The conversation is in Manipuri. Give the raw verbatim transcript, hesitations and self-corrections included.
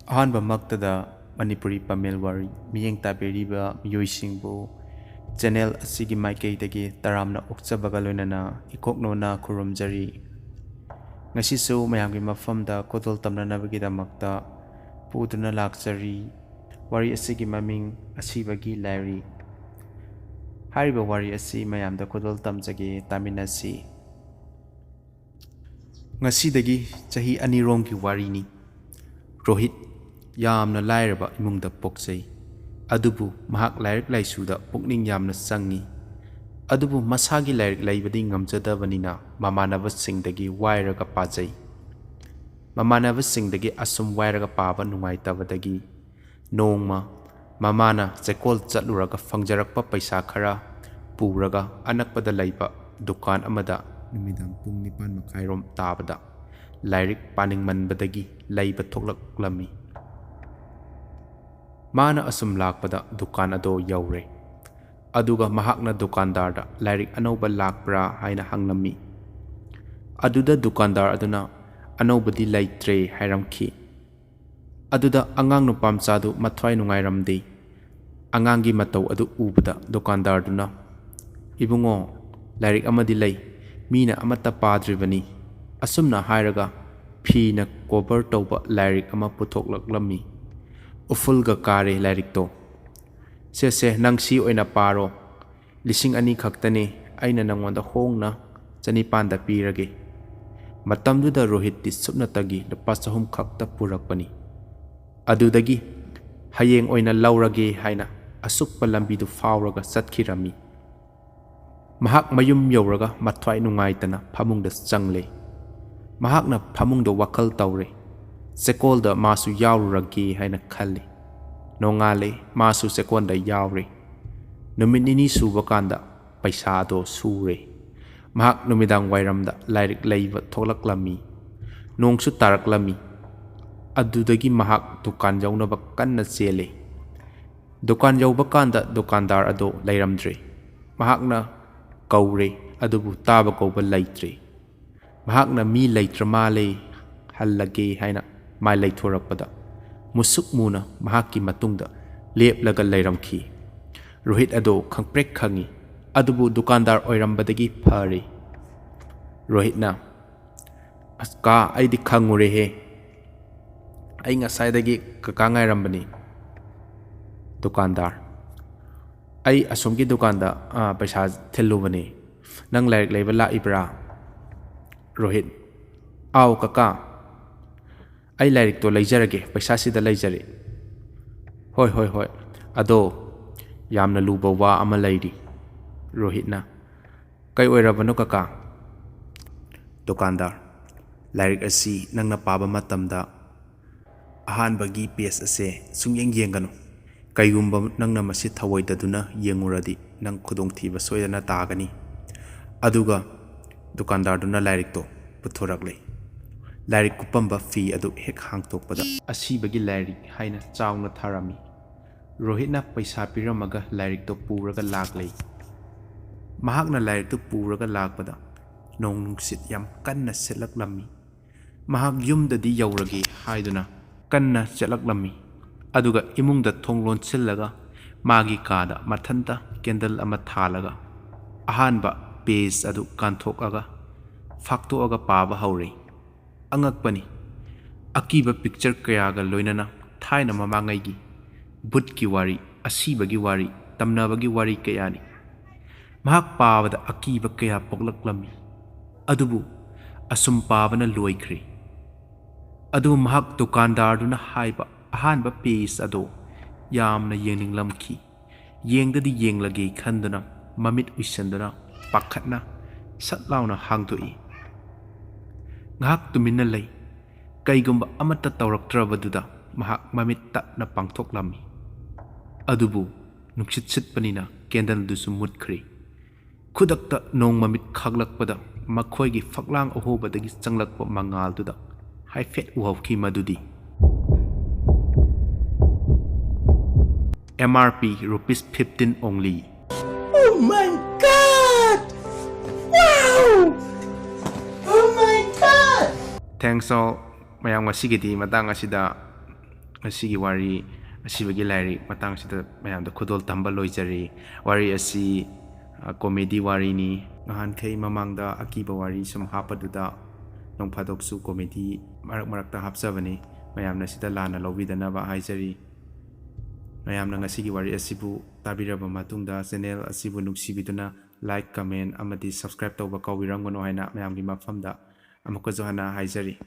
ꯑꯍꯥꯟꯕꯃꯛꯇꯗ ꯃꯅꯤꯄꯨꯔꯤ ꯄꯥꯃꯦꯜ ꯋꯥꯔꯤ ꯃꯤꯠꯌꯦꯡ ꯇꯥꯕꯤꯔꯤꯕ ꯃꯤꯑꯣꯏꯁꯤꯡꯕꯨ ꯆꯦꯅꯦꯜ ꯑꯁꯤꯒꯤ ꯃꯥꯏꯀꯩꯗꯒꯤ ꯇꯔꯥꯝꯅ ꯑꯣꯛꯆꯕꯒ ꯂꯣꯏꯅꯅ ꯏꯀꯣꯛꯅꯧꯅ ꯈꯨꯔꯨꯝꯖꯔꯤ꯫ ꯉꯁꯤꯁꯨ ꯃꯌꯥꯝꯒꯤ ꯃꯐꯝꯗ ꯈꯨꯗꯣꯜ ꯇꯝꯅꯅꯕꯒꯤꯗꯃꯛꯇ ꯄꯨꯗꯨꯅ ꯂꯥꯛꯆꯔꯤ꯫ ꯋꯥꯔꯤ ꯑꯁꯤꯒꯤ ꯃꯃꯤꯡ ꯑꯁꯤꯕꯒꯤ ꯂꯥꯏꯔꯤ꯫ ꯍꯥꯏꯔꯤꯕ ꯋꯥꯔꯤ ꯑꯁꯤ ꯃꯌꯥꯝꯗ ꯈꯨꯗꯣꯜ ꯇꯝꯖꯒꯦ, ꯇꯥꯃꯤꯟꯅꯁꯤ꯫ ꯉꯁꯤꯗꯒꯤ ꯆꯍꯤ ꯑꯅꯤꯔꯣꯝꯒꯤ ꯋꯥꯔꯤꯅꯤ꯫ ꯔꯣꯍꯤꯠ ꯌꯥꯝꯅ ꯂꯥꯏꯔꯕ ꯏꯃꯨꯡꯗ ꯄꯣꯛꯆꯩ꯫ ꯑꯗꯨꯕꯨ ꯃꯍꯥꯛ ꯂꯥꯏꯔꯤꯛ ꯂꯥꯏꯁꯨꯗ ꯄꯨꯛꯅꯤꯡ ꯌꯥꯝꯅ ꯆꯪꯉꯤ꯫ ꯑꯗꯨꯕꯨ ꯃꯁꯥꯒꯤ ꯂꯥꯏꯔꯤꯛ ꯂꯩꯕꯗꯤ ꯉꯝꯖꯗꯕꯅꯤꯅ ꯃꯃꯥꯟꯅꯕꯁꯤꯡꯗꯒꯤ ꯋꯥꯏꯔꯒ ꯄꯥꯖꯩ꯫ ꯃꯃꯥꯟꯅꯕꯁꯤꯡꯗꯒꯤ ꯑꯁꯨꯝ ꯋꯥꯏꯔꯒ ꯄꯥꯕ ꯅꯨꯡꯉꯥꯏꯇꯕꯗꯒꯤ ꯅꯣꯡꯃ ꯃꯃꯥꯅ ꯆꯦꯀꯣꯜ ꯆꯠꯂꯨꯔꯒ ꯐꯪꯖꯔꯛꯄ ꯄꯩꯁꯥ ꯈꯔ ꯄꯨꯔꯒ ꯑꯅꯛꯄꯗ ꯂꯩꯕ ꯗꯨꯀꯥꯟ ꯑꯃꯗ ꯅꯨꯃꯤꯗꯥꯡ ꯄꯨꯡ ꯅꯤꯄꯥꯟ ꯃꯈꯥꯏꯔꯣꯝ ꯇꯥꯕꯗ ꯂꯥꯏꯔꯤꯛ ꯄꯥꯅꯤꯡꯃꯟꯕꯗꯒꯤ ꯂꯩꯕ ꯊꯣꯛꯂꯛꯂꯝꯃꯤ꯫ ꯃꯥꯅ ꯑꯁꯨꯝ ꯂꯥꯛꯄꯗ ꯗꯨꯀꯥꯟ ꯑꯗꯣ ꯌꯧꯔꯦ꯫ ꯑꯗꯨꯒ ꯃꯍꯥꯛꯅ ꯗꯨꯀꯥꯟꯗꯥꯔꯗ ꯂꯥꯏꯔꯤꯛ ꯑꯅꯧꯕ ꯂꯥꯛꯄ꯭ꯔꯥ ꯍꯥꯏꯅ ꯍꯪꯂꯝꯃꯤ꯫ ꯑꯗꯨꯗ ꯗꯨꯀꯥꯟꯗꯥꯔ ꯑꯗꯨꯅ ꯑꯅꯧꯕꯗꯤ ꯂꯩꯇ꯭ꯔꯦ ꯍꯥꯏꯔꯝꯈꯤ꯫ ꯑꯗꯨꯗ ꯑꯉꯥꯡ ꯅꯨꯄꯥ ꯃꯆꯥꯗꯨ ꯃꯊ꯭ꯋꯥꯏ ꯅꯨꯡꯉꯥꯏꯔꯝꯗꯦ꯫ ꯑꯉꯥꯡꯒꯤ ꯃꯇꯧ ꯑꯗꯨ ꯎꯕꯗ ꯗꯨꯀꯥꯟꯗꯥꯔꯗꯨꯅ, "ꯏꯕꯨꯡꯉꯣ, ꯂꯥꯏꯔꯤꯛ ꯑꯃꯗꯤ ꯂꯩ, ꯃꯤꯅ ꯑꯃꯠꯇ ꯄꯥꯗ꯭ꯔꯤꯕꯅꯤ," ꯑꯁꯨꯝꯅ ꯍꯥꯏꯔꯒ ꯐꯤꯅ ꯀꯣꯚꯔ ꯇꯧꯕ ꯂꯥꯏꯔꯤꯛ ꯑꯃ ꯄꯨꯊꯣꯛꯂꯛꯂꯝꯃꯤ꯫ ꯎꯐꯨꯜꯒ ꯀꯥꯔꯦ ꯂꯥꯏꯔꯤꯛꯇꯣ꯫ "ꯁꯦ ꯁꯦ, ꯅꯪ ꯁꯤ ꯑꯣꯏꯅ ꯄꯥꯔꯣ꯫ ꯂꯤꯁꯤꯡ ꯑꯅꯤ ꯈꯛꯇꯅꯤ, ꯑꯩꯅ ꯅꯪꯉꯣꯟꯗ ꯍꯣꯡꯅ ꯆꯅꯤꯄꯥꯟꯗ ꯄꯤꯔꯒꯦ꯫" ꯃꯇꯝꯗꯨꯗ ꯔꯣꯍꯤꯠꯇꯤ ꯁꯨꯞꯅꯇꯒꯤ ꯂꯨꯄꯥ ꯆꯍꯨꯝ ꯈꯛꯇ ꯄꯨꯔꯛꯄꯅꯤ꯫ ꯑꯗꯨꯗꯒꯤ "ꯍꯌꯦꯡ ꯑꯣꯏꯅ ꯂꯧꯔꯒꯦ" ꯍꯥꯏꯅ ꯑꯁꯨꯛꯄ ꯂꯝꯕꯤꯗꯨ ꯐꯥꯎꯔꯒ ꯆꯠꯈꯤꯔꯝꯃꯤ꯫ ꯃꯍꯥꯛ ꯃꯌꯨꯝ ꯌꯧꯔꯒ ꯃꯊ꯭ꯋꯥꯏ ꯅꯨꯡꯉꯥꯏꯇꯅ ꯐꯃꯨꯡꯗ ꯆꯪꯂꯦ꯫ ꯃꯍꯥꯛꯅ ꯐꯃꯨꯡꯗ ꯋꯥꯈꯜ ꯇꯧꯔꯦ꯫ ꯆꯦꯀꯣꯜꯗ ꯃꯥꯁꯨ ꯌꯥꯎꯔꯨꯔꯒꯦ ꯍꯥꯏꯅ ꯈꯜꯂꯤ꯫ ꯅꯣꯡꯉꯥꯜꯂꯦ, ꯃꯥꯁꯨ ꯆꯦꯀꯣꯜꯗ ꯌꯥꯎꯔꯦ꯫ ꯅꯨꯃꯤꯠ ꯅꯤꯅꯤ ꯁꯨꯕ ꯀꯥꯟꯗ ꯄꯩꯁꯥꯗꯣ ꯁꯨꯔꯦ꯫ ꯃꯍꯥꯛ ꯅꯨꯃꯤꯗꯥꯡ ꯋꯥꯏꯔꯝꯗ ꯂꯥꯏꯔꯤꯛ ꯂꯩꯕ ꯊꯣꯛꯂꯛꯂꯝꯃꯤ꯫ ꯅꯣꯡꯁꯨ ꯇꯥꯔꯛꯂꯝꯃꯤ꯫ ꯑꯗꯨꯗꯒꯤ ꯃꯍꯥꯛ ꯗꯨꯀꯥꯟ ꯌꯧꯅꯕ ꯀꯟꯅ ꯆꯦꯜꯂꯦ꯫ ꯗꯨꯀꯥꯟ ꯌꯧꯕ ꯀꯥꯟꯗ ꯗꯨꯀꯥꯟꯗꯥꯔ ꯑꯗꯣ ꯂꯩꯔꯝꯗ꯭ꯔꯦ꯫ ꯃꯍꯥꯛꯅ ꯀꯧꯔꯦ, ꯑꯗꯨꯕꯨ ꯇꯥꯕ ꯀꯧꯕ ꯂꯩꯇ꯭ꯔꯦ꯫ ꯃꯍꯥꯛꯅ "ꯃꯤ ꯂꯩꯇ꯭ꯔ ꯃꯥꯜꯂꯦ, ꯍꯜꯂꯒꯦ" ꯍꯥꯏꯅ ꯃꯥꯏ ꯂꯩꯊꯣꯔꯛꯄꯗ, ꯃꯨꯁꯨꯛ ꯃꯨꯅ ꯃꯍꯥꯛꯀꯤ ꯃꯇꯨꯡꯗ ꯂꯦꯞꯂꯒ ꯂꯩꯔꯝꯈꯤ꯫ ꯔꯣꯍꯤꯠ ꯑꯗꯣ ꯈꯪꯄ꯭ꯔꯦꯛ ꯈꯪꯉꯤ, ꯑꯗꯨꯕꯨ ꯗꯨꯀꯥꯟꯗꯥꯔ ꯑꯣꯏꯔꯝꯕꯗꯒꯤ ꯐꯔꯦ꯫ ꯔꯣꯍꯤꯠꯅ, "ꯑꯁ, ꯀꯥ, ꯑꯩꯗꯤ ꯈꯪꯉꯨꯔꯦꯍꯦ꯫ ꯑꯩ ꯉꯁꯥꯏꯗꯒꯤ ꯀꯀꯥ ꯉꯥꯏꯔꯝꯕꯅꯤ꯫" ꯗꯨꯀꯥꯟꯗꯥꯔ, "ꯑꯩ ꯑꯁꯣꯝꯒꯤ ꯗꯨꯀꯥꯟꯗ, ꯑ, ꯄꯩꯁꯥ ꯊꯤꯜꯂꯨꯕꯅꯤ꯫ ꯅꯪ ꯂꯥꯏꯔꯤꯛ ꯂꯩꯕ ꯂꯥꯛꯏꯕ꯭ꯔꯥ?" ꯔꯣꯍꯤꯠ, "ꯑꯥꯎ ꯀꯀꯥ, ꯑꯩ ꯂꯥꯏꯔꯤꯛꯇꯣ ꯂꯩꯖꯔꯒꯦ, ꯄꯩꯁꯥꯁꯤꯗ ꯂꯩꯖꯔꯦ꯫" "ꯍꯣꯏ, ꯍꯣꯏ, ꯍꯣꯏ꯫ ꯑꯗꯣ ꯌꯥꯝꯅ ꯂꯨꯕ ꯋꯥ ꯑꯃ ꯂꯩꯔꯤ꯫" ꯔꯣꯍꯤꯠꯅ, "ꯀꯩ ꯑꯣꯏꯔꯕꯅꯣ ꯀꯀꯥ?" ꯗꯨꯀꯥꯟꯗꯥꯔ, "ꯂꯥꯏꯔꯤꯛ ꯑꯁꯤ ꯅꯪꯅ ꯄꯥꯕ ꯃꯇꯝꯗ ꯑꯍꯥꯟꯕꯒꯤ ꯄꯦꯖ ꯑꯁꯦ ꯁꯨꯡꯌꯦꯡ ꯌꯦꯡꯒꯅꯨ꯫ ꯀꯩꯒꯨꯝꯕ ꯅꯪꯅ ꯃꯁꯤ ꯊꯧꯑꯣꯏꯗꯗꯨꯅ ꯌꯦꯡꯉꯨꯔꯗꯤ ꯅꯪ ꯈꯨꯗꯣꯡꯊꯤꯕ ꯁꯣꯏꯗꯅ ꯇꯥꯒꯅꯤ꯫" ꯑꯗꯨꯒ ꯗꯨꯀꯥꯟꯗꯥꯔꯗꯨꯅ ꯂꯥꯏꯔꯤꯛꯇꯣ ꯄꯨꯊꯣꯔꯛꯂꯦ꯫ ꯂꯥꯏꯔꯤꯛ ꯀꯨꯞꯄꯝꯕ ꯐꯤ ꯑꯗꯨ ꯍꯦꯛ ꯍꯥꯡꯇꯣꯛꯄꯗ, "ꯑꯁꯤꯕꯒꯤ ꯂꯥꯏꯔꯤꯛ" ꯍꯥꯏꯅ ꯆꯥꯎꯅ ꯊꯥꯔꯝꯃꯤ꯫ ꯔꯣꯍꯤꯠꯅ ꯄꯩꯁꯥ ꯄꯤꯔꯝꯃꯒ ꯂꯥꯏꯔꯤꯛꯇꯣ ꯄꯨꯔꯒ ꯂꯥꯛꯂꯦ꯫ ꯃꯍꯥꯛꯅ ꯂꯥꯏꯔꯤꯛꯇꯨ ꯄꯨꯔꯒ ꯂꯥꯛꯄꯗ ꯅꯣꯡ ꯅꯨꯡꯁꯤꯠ ꯌꯥꯝ ꯀꯟꯅ ꯁꯤꯠꯂꯛꯂꯝꯃꯤ꯫ ꯃꯍꯥꯛ ꯌꯨꯝꯗꯗꯤ ꯌꯧꯔꯒꯦ ꯍꯥꯏꯗꯨꯅ ꯀꯟꯅ ꯆꯠꯂꯛꯂꯝꯃꯤ꯫ ꯑꯗꯨꯒ ꯏꯃꯨꯡꯗ ꯊꯣꯡ ꯂꯣꯟꯁꯤꯜꯂꯒ ꯃꯥꯒꯤ ꯀꯥꯗ ꯃꯊꯟꯇ ꯀꯦꯟꯗꯜ ꯑꯃ ꯊꯥꯜꯂꯒ ꯑꯍꯥꯟꯕ ꯄꯦꯖ ꯑꯗꯨ ꯀꯥꯟꯊꯣꯛꯑꯒ ꯐꯥꯛꯇꯣꯛꯑꯒ ꯄꯥꯕ ꯍꯧꯔꯦ꯫ ꯑꯉꯛꯄꯅꯤ, ꯑꯀꯤꯕ ꯄꯤꯛꯆꯔ ꯀꯌꯥꯒ ꯂꯣꯏꯅꯅ ꯊꯥꯏꯅ ꯃꯃꯥꯡꯉꯩꯒꯤ ꯚꯨꯠꯀꯤ ꯋꯥꯔꯤ, ꯑꯁꯤꯕꯒꯤ ꯋꯥꯔꯤ, ꯇꯝꯅꯕꯒꯤ ꯋꯥꯔꯤ ꯀꯌꯥꯅꯤ꯫ ꯃꯍꯥꯛ ꯄꯥꯕꯗ ꯑꯀꯤꯕ ꯀꯌꯥ ꯄꯣꯛꯂꯛꯂꯝꯃꯤ꯫ ꯑꯗꯨꯕꯨ ꯑꯁꯨꯝ ꯄꯥꯕꯅ ꯂꯣꯏꯈ꯭ꯔꯦ꯫ ꯑꯗꯨꯕꯨ ꯃꯍꯥꯛ ꯗꯨꯀꯥꯟꯗꯥꯔꯗꯨꯅ ꯍꯥꯏꯕ ꯑꯍꯥꯟꯕ ꯄꯦꯖ ꯑꯗꯣ ꯌꯥꯝꯅ ꯌꯦꯡꯅꯤꯡꯂꯝꯈꯤ꯫ ꯌꯦꯡꯗꯗꯤ ꯌꯦꯡꯂꯒꯦ ꯈꯟꯗꯨꯅ ꯃꯃꯤꯠ ꯎꯏꯁꯟꯗꯨꯅ ꯄꯥꯈꯠꯅ ꯁꯠ ꯂꯥꯎꯅ ꯍꯥꯡꯗꯣꯛꯏ꯫ ꯉꯥꯏꯍꯥꯛ ꯇꯨꯃꯤꯟꯅ ꯂꯩ꯫ ꯀꯩꯒꯨꯝꯕ ꯑꯃꯠꯇ ꯇꯧꯔꯛꯇ꯭ꯔꯕꯗꯨꯗ ꯃꯍꯥꯛ ꯃꯃꯤꯠ ꯇꯞꯅ ꯄꯥꯡꯊꯣꯛꯂꯝꯃꯤ꯫ ꯑꯗꯨꯕꯨ ꯅꯨꯡꯁꯤꯠ ꯁꯤꯠꯄꯅꯤꯅ ꯀꯦꯟꯗꯜꯗꯨꯁꯨ ꯃꯨꯠꯈ꯭ꯔꯦ꯫ ꯈꯨꯗꯛꯇ ꯅꯣꯡ ꯃꯃꯤꯠ ꯈꯥꯛꯂꯛꯄꯗ ꯃꯈꯣꯏꯒꯤ ꯐꯛꯂꯥꯡ ꯑꯍꯣꯕꯗꯒꯤ ꯆꯪꯂꯛꯄ ꯃꯉꯥꯜꯗꯨꯗ ꯍꯥꯏꯐꯦꯠ ꯎꯍꯧꯈꯤ ꯃꯗꯨꯗꯤ M R P rupees fifteen only꯫ Oh my God! Wow! Oh my God! Thanks all ꯃꯌꯥꯝ, ꯉꯁꯤꯒꯤꯗꯤ ꯃꯇꯥꯡ ꯑꯁꯤꯗ ꯉꯁꯤꯒꯤ ꯋꯥꯔꯤ ꯑꯁꯤꯕꯒꯤ ꯂꯥꯏꯔꯤꯛ ꯃꯇꯥꯡꯁꯤꯗ ꯃꯌꯥꯝꯗ ꯈꯨꯗꯣꯜ ꯇꯝꯕ ꯂꯣꯏꯖꯔꯤ꯫ ꯋꯥꯔꯤ ꯑꯁꯤ ꯀꯣꯃꯦꯗꯤ ꯋꯥꯔꯤꯅꯤ꯫ ꯅꯍꯥꯟꯈꯩ ꯃꯃꯥꯡꯗ ꯑꯀꯤꯕ ꯋꯥꯔꯤ ꯁꯨꯝ ꯍꯥꯞꯄꯗꯨꯗ ꯅꯣꯡ ꯐꯥꯗꯣꯛꯁꯨ ꯀꯣꯃꯦꯗꯤ ꯃꯔꯛ ꯃꯔꯛꯇ ꯍꯥꯞꯆꯕꯅꯤ꯫ ꯃꯌꯥꯝꯅ ꯁꯤꯗ ꯂꯥꯟꯅ ꯂꯧꯕꯤꯗꯅꯕ ꯍꯥꯏꯖꯔꯤ꯫ ꯃꯌꯥꯝꯅ ꯉꯁꯤꯒꯤ ꯋꯥꯔꯤ ꯑꯁꯤꯕꯨ ꯇꯥꯕꯤꯔꯕ ꯃꯇꯨꯡꯗ ꯆꯦꯅꯦꯜ ꯑꯁꯤꯕꯨ ꯅꯨꯡꯁꯤꯕꯤꯗꯨꯅ ꯂꯥꯏꯛ, ꯀꯃꯦꯟ ꯑꯃꯗꯤ ꯁꯕꯁꯀ꯭ꯔꯥꯏꯕ ꯇꯧꯕ ꯀꯥꯎꯕꯤꯔꯝꯒꯅꯨ ꯍꯥꯏꯅ ꯃꯌꯥꯝꯒꯤ ꯃꯐꯝꯗ ꯑꯃꯨꯛꯀꯁꯨ ꯍꯟꯅ ꯍꯥꯏꯖꯔꯤ꯫